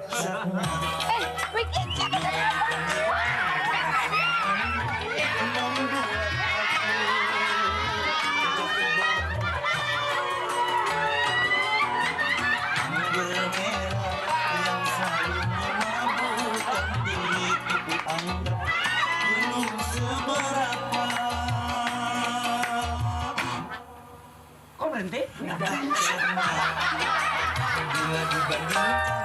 Begitu. Kok berhenti? Bila dibandingkan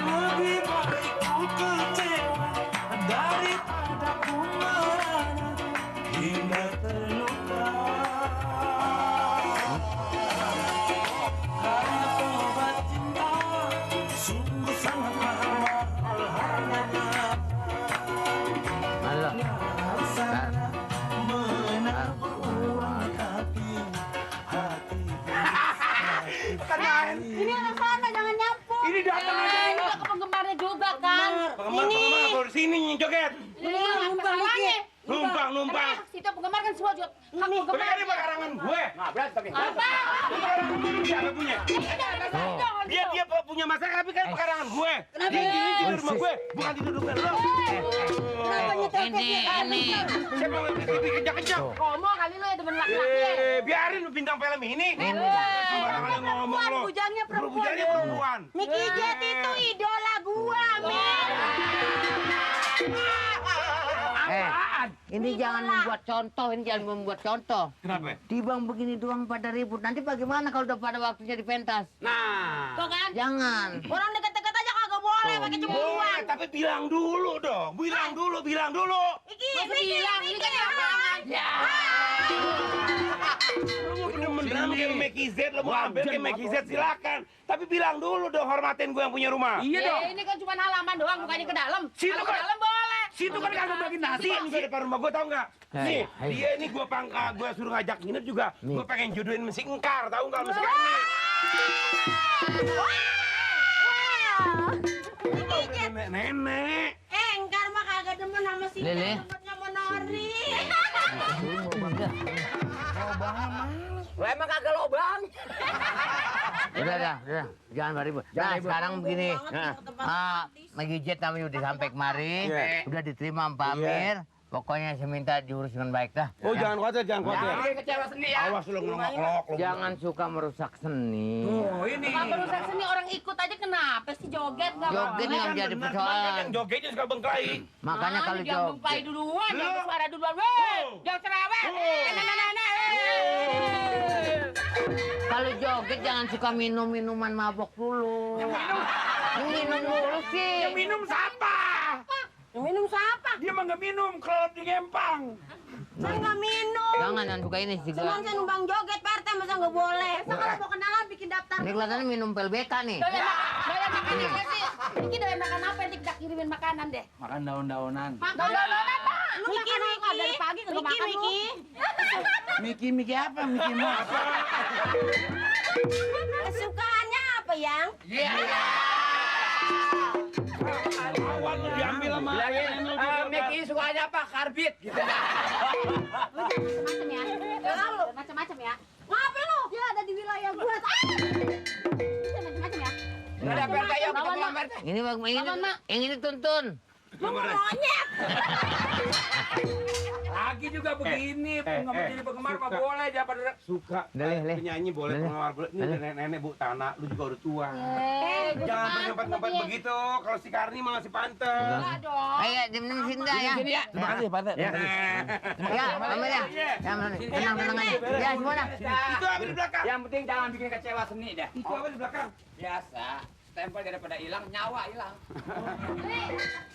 Lebih baik ku kecewa daripada ku merana hingga terluka. Karena obat cinta sungguh sangat mahal harganya. Halo. Sana menabur uang tapi hati. Ini anak sana jangan nyapu. Ini datang aja. Ini ke penggemarnya juga kan. Penggemar kalau di sini joget. Numpang. Situ penggemar kan semua juga. Hak Tapi penggemar. kan ini karangan gue. Nah, berarti tapi. Apa? Siapa punya? Dia punya masalah tapi kan karangan gue. Ini tidur rumah gue, bukan tidur rumah lo. Ini. Siapa yang lebih kejak-kejak? Ngomong kali lo ya temen laki-laki. Biarin lu bintang film ini. Sembarangan ngomong lo. Bujangnya perempuan. Mickey Jet itu idola gua, men. Ini jangan membuat contoh, Kenapa? Dibang begini doang pada ribut. Nanti bagaimana kalau udah pada waktunya dipentas? Nah. Tuh kan? Jangan. Orang deket-deket aja kagak boleh pakai cemburuan. Boleh, tapi bilang dulu dong. Bilang dulu. Miki bilang ini kan apaan? Lu mau demen drama manggil Meki Z, lo mau ambil ke Meki Z silakan. Tapi bilang dulu dong, hormatin gue yang punya rumah. Iya dong. Ini kan cuma halaman doang, bukannya ke dalam. Situ Kalau ke kan- dalam boleh. Situ kan kagak bagi nasi. Itu juga depan rumah gue, tau nggak? Nih, Hai. dia ini gue gue suruh ngajak nginep juga. Gue pengen jodohin mesin engkar, tau nggak mesin ini? Nenek. Engkar mah kagak demen sama si Lele. demen sama Nori. Lo emang kagak lobang. Udah. Jangan ribut. Nah, sekarang begini. Megi Jet namanya udah sampai kemari. Iya. Udah diterima sama Pak Amir. Pokoknya saya minta diurus dengan baik dah. Oh, jangan khawatir, jangan khawatir. Jangan kecewa seni ya. Awas lo ngelok-ngelok. Jangan suka merusak seni. Oh, ini. Kalau merusak seni orang ikut aja kenapa sih joget nggak Joget apa-apa. yang jadi persoalan. Yang jogetnya suka bengkelai. Makanya kalau jangan gempai joget. duluan, Lu. jangan suara duluan. Weh, jangan cerewet. Nah. Kalau joget jangan suka minum-minuman mabok dulu. Minum dulu sih. Yang minum siapa? Minum siapa? Dia mah nggak minum, kelelep di ngempang. Saya nggak minum. Jangan suka ini sih. Cuman saya numpang joget, Pak RT, masa nggak boleh? Saya kalau mau kenalan bikin daftar. Ini kelihatannya minum pil BK nih. Doyan makan apa sih? Ini doyan makan apa? Nanti kita kirimin makanan deh. Makan daun-daunan. Daun-daunan, Pak. Lu makan apa? Dari pagi nggak makan lu. Miki apa? Miki mau. Kesukaannya apa, Yang? Awan lo diambil sama. Miki sukanya apa? Karbit. Gitu. Lu jangan macam-macam ya. Lu macam-macam ya. Ngapain lu? Dia ada di wilayah gua. Jangan macam-macam ya. Nggak ada PRT, yuk kita Lawan, pulang Mak. PRT. Ini bang, Lawan, Mak. yang ini tuntun. Lu mau monyet. Lagi juga begini, nggak mau jadi penggemar apa boleh, jangan pada Suka. Leh. Penyanyi boleh, Leh. penggemar boleh. Ini nenek-nenek Bu Tana, lu juga udah tua. Gua Jangan suka berngempet-ngempet sama dia. begitu. Kalau si Karni malah si pantes. Enggak dong. Ayo, diminum Sinda ya. Sini ya. Terima kasih, Pak. Ya, Amir ya. Ya, tenang aja. Ya, semua dah. Itu apa di belakang? Yang penting jangan bikin kecewa seni dah. Itu apa di belakang? Biasa. Stempel daripada hilang, nyawa hilang.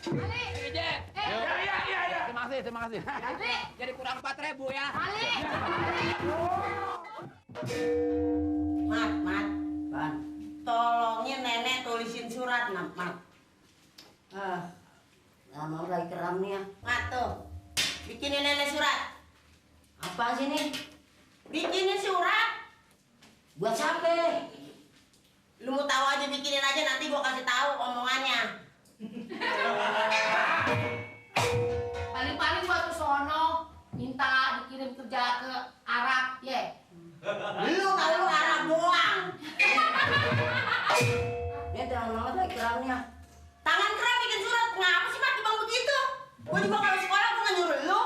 Ali. Ije. Ya. Terima kasih. Ali. Jadi kurang 4.000 ya. Ali. Mat, tolongin nenek tulisin surat, Mat. Lama lagi keram nih ya. Mat tuh, bikinin nenek surat. Apa sih nih? Bikinin surat. Buat siapa? Lu mau tahu aja, bikinin aja, nanti gua kasih tahu omongannya. Paling-paling buat ke sono minta dikirim kerja ke Arab, ya. Lu kalau lu Arab doang. Dia terang banget lagi keramnya. Tangan keram bikin surat, kenapa sih Mat bang begitu? Gua juga kalau sekolah gua nggak nyuruh lu.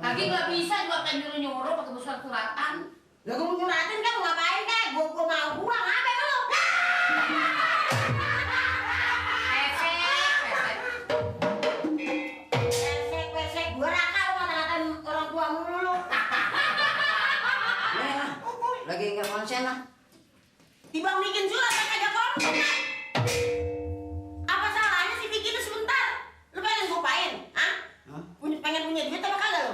Lagi nggak bisa juga pengen nyuruh-nyuruh pakai surat-suratan. Lah gua mau nyuratin kan gua ngapain kan? Gua mau pulang apa lu? Pesek, gua raka lu ngata-ngatain orang tua mulu lu. Nah, lagi nggak konsen lah. Tibang bikin surat kan kagak konsen. Apa salahnya sih bikinnya sebentar? Lu pengen ngupain? Hah? Pengen punya duit apa kagak lu?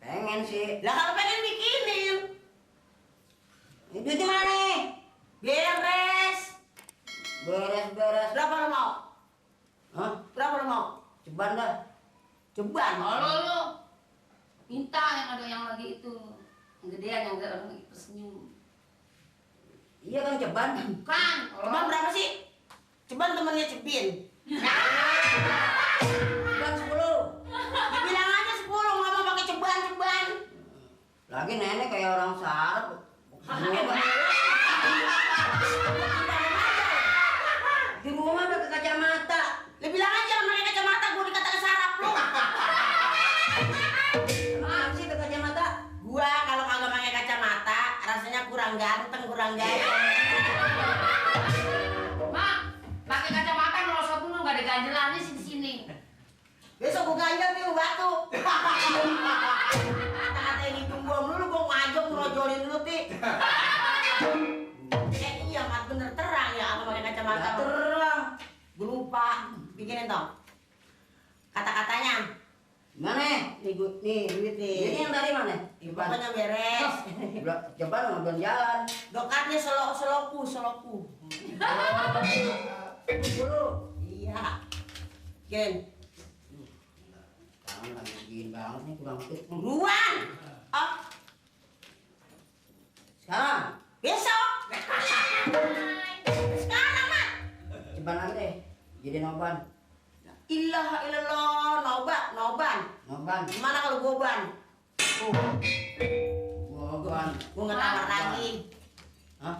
Pengen sih. Lah kalau pengen bikinin. Duitnya mana nih? Beres. Beres. Berapa lo mau? Hah? Berapa lo mau? Ceban dah. Ceban. Kalau lu minta yang ada yang lagi itu, yang gedean yang ada orang lagi tersenyum. Iya kan ceban. Kan? Ceban berapa sih? Ceban temennya Cebin. Ceban 10. Dibilang aja 10, nggak mau pakai ceban. Lagi nenek kayak orang sarap. Di rumah pakai kacamata. Lu bilang aja pakai kacamata, gua dikata sarap lu. Kenapa sih pakai kacamata? Gua kalau kagak pakai kacamata, rasanya kurang ganteng, kurang gaya. Mak, pakai kacamata ngerosot dulu nggak ada ganjelannya sih di sini. Besok gua ganjel nih batu. Kata-kata yang hidung gua mulu, gua ngajak ngerojolin lu, Ti. Iya, Mat, bener terang ya apa pakai kacamata. Terang. Gua lupa. Bikinin dong. Kata-katanya. Mana? Nih duit nih. Ini yang dari mana? Pokoknya beres. Coba dong belum jalan. Dokatnya seloku. Dulu. Iya. Gen. Tangan lagi begini banget nih kurang fit. Buruan. Oh. Sekarang. Besok. Sekarang mah. Coba nanti. Jadi noban. Ilaha illallah, noban. Gimana kalau goban? Goban. Gua nggak tawar lagi. Hah?